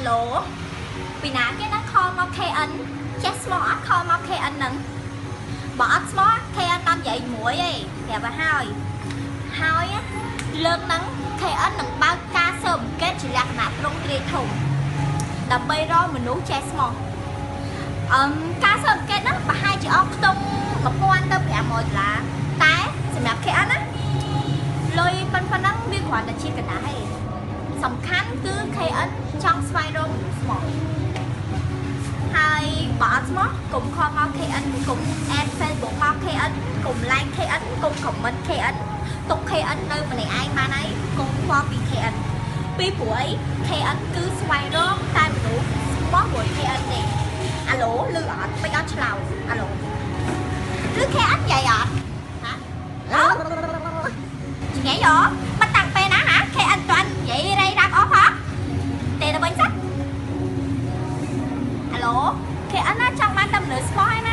ឡូពីណាគេណា call មក KN ចេះស្មោះអត់ call មក KN ហ្នឹងបើអត់ស្មោះ KN អត់និយាយមួយទេប្រាប់ឲ្យហើយហើយលើកហ្នឹង KN នឹងបើកការស៊ើបអង្កេតជាលក្ខណៈទ្រង់ទ្រាយធំដើម្បីរកមនុស្សចេះស្មោះអឹមការស៊ើបអង្កេតហ្នឹងប្រហែលជាអស់ខ្ទង់1000ទៅ500ដុល្លារតែសម្រាប់ KN ណាលុយប៉ុណ្ណឹងវាគ្រាន់តែជាកណ្ដាស់ទេសំខាន់គឺ KN ចង់ស្វែងរកមនុស្សស្មោះហើយបើអត់ស្មោះកុំ call មក KN កុំ add Facebook មក KN កុំ like KN កុំ comment KN ទុក KN នៅម្នាក់ឯងបានហើយកុំខ្វល់ពី KN ពីព្រោះអី KN គឺស្វែងរកតែមនុស្សស្មោះមួយ KN ទេអាឡូលឺអត់មិនអត់ឆ្លោអាឡូលឺ KN និយាយអត់ហ៎អើចង្អេយោមកតាំងពេលណាហ៎ KN តាន់និយាយរៃរាប់អស់ផងទេទៅវិញសិនអាឡូ KN ណាចង់បានតែមនុស្សស្មោះឯណា។